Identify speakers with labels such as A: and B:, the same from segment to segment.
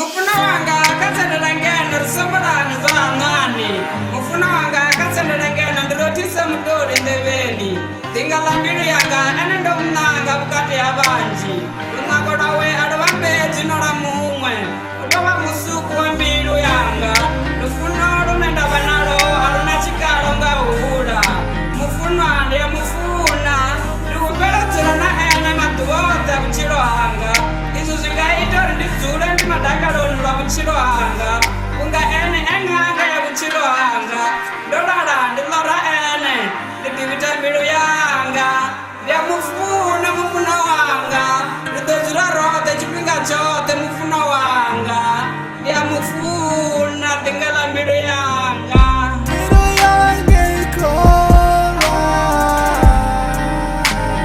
A: Mufunwa wanga kha sendela ngeno ri sombolani zwa haṋwani. Mufunwa wanga kha sendele ngeno ndi rothise mutoli nḓevheni. Ḓinga ḽa mbilu yanga ene ndo mu nanga vhukati ha vhanzhi. Lunako lwawe a lu vhambedzwi na lwa muṅwe. U tou vha musuku wa mbilu yanga. Lufuno lune nda vha nalwo a lu na tshikalo nga u hula. Mufunwa ndi a mu funa. Ndi humbela u dzula na ene maḓuvha oṱhe a vhutshilo hanga. Izwi zwi nga ita uri ndi dzule ndi madakaloni lwa vhutshilo hanga, vhunga ene e ṅanga ya vhutshilo hanga. Ndo lala ndi ḽora ene, ndi ḓivhita mbilu yanga. Ndi a mu funa mufunwa wanga, ri ḓo dzula roṱhe tshifhinga tshoṱhe mufunwa wanga. Ndi a mu funa ḓinga ḽa mbilu yanga.
B: Mbilu yanga i kholwa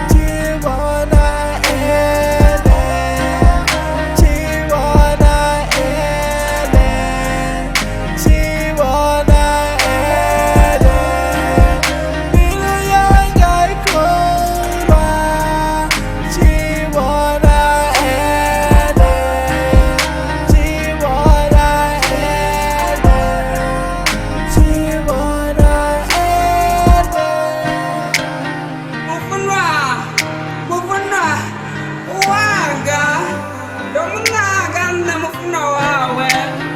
B: tshi vhona ene, tshi vhona ene, tshi vhona ene. Mbilu yanga i kholwa tshi vhona ene, tshi vhona ene, tshi vhona ene.
A: Mufunwa, mufunwa wanga, ndo mu nanga nṋe mufunwa wawe.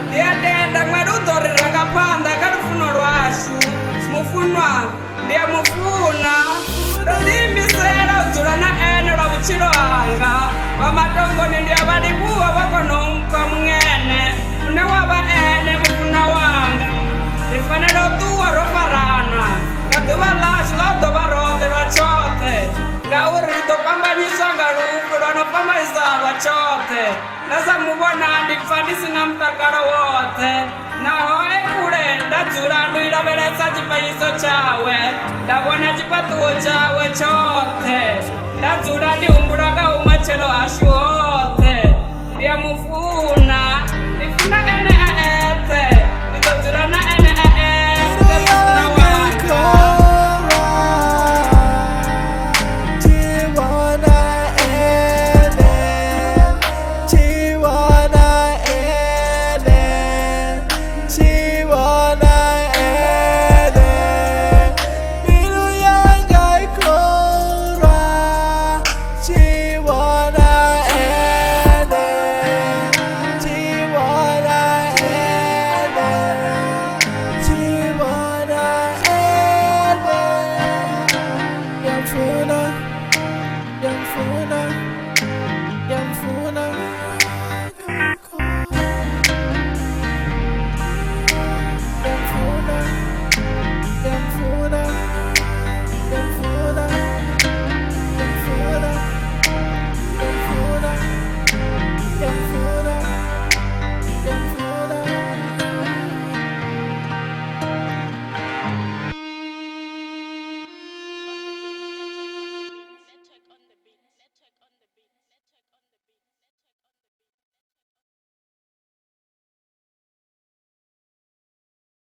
A: Ndi a tenda ṅwali u ḓo ri ranga phanḓa kha lufuno lwashu. Mufunwa, ndi a mu funa. Ndo ḓiimisela u dzula na ene lwa vhutshilo hanga. Vha matongoni ndi a vha livhuwa vho kona u mpha muṅene une wa vha ene mufunwa wanga. Ri fanela u ṱuwa ro farana nga ḓuvha ḽashu ḽa u ḓo vha roṱhe lwa tshoṱhe, ngauri ri ḓo fhambanyiswa nga lufu lwa no fhambanyisa lwa tshoṱhe. Nda sa mu vhona ndi pfa ndi si na mutakalo woṱhe. Naho e kule nda dzula ndo lavhelesa tshifanyiso tshawe, nda vhona tshifhaṱuwo tshawe tshoṱhe. Nda dzula ndi humbula nga vhumatshelo hashu hoṱhe. Ndi a mu funa, ndi funa ene a eṱhe, ndi ḓo dzula na ene a eṱhe
B: Mbilu
A: mufunwa
B: yanga i
A: wanga.
B: kholwa tshi vhona ene, tshi vhona ene, tshi vhona ene. Mbilu yanga i kholwa tshi vhona ene, tshi vhona ene, tshi vhona ene. Ndiyamfuna, ndiyamfuna.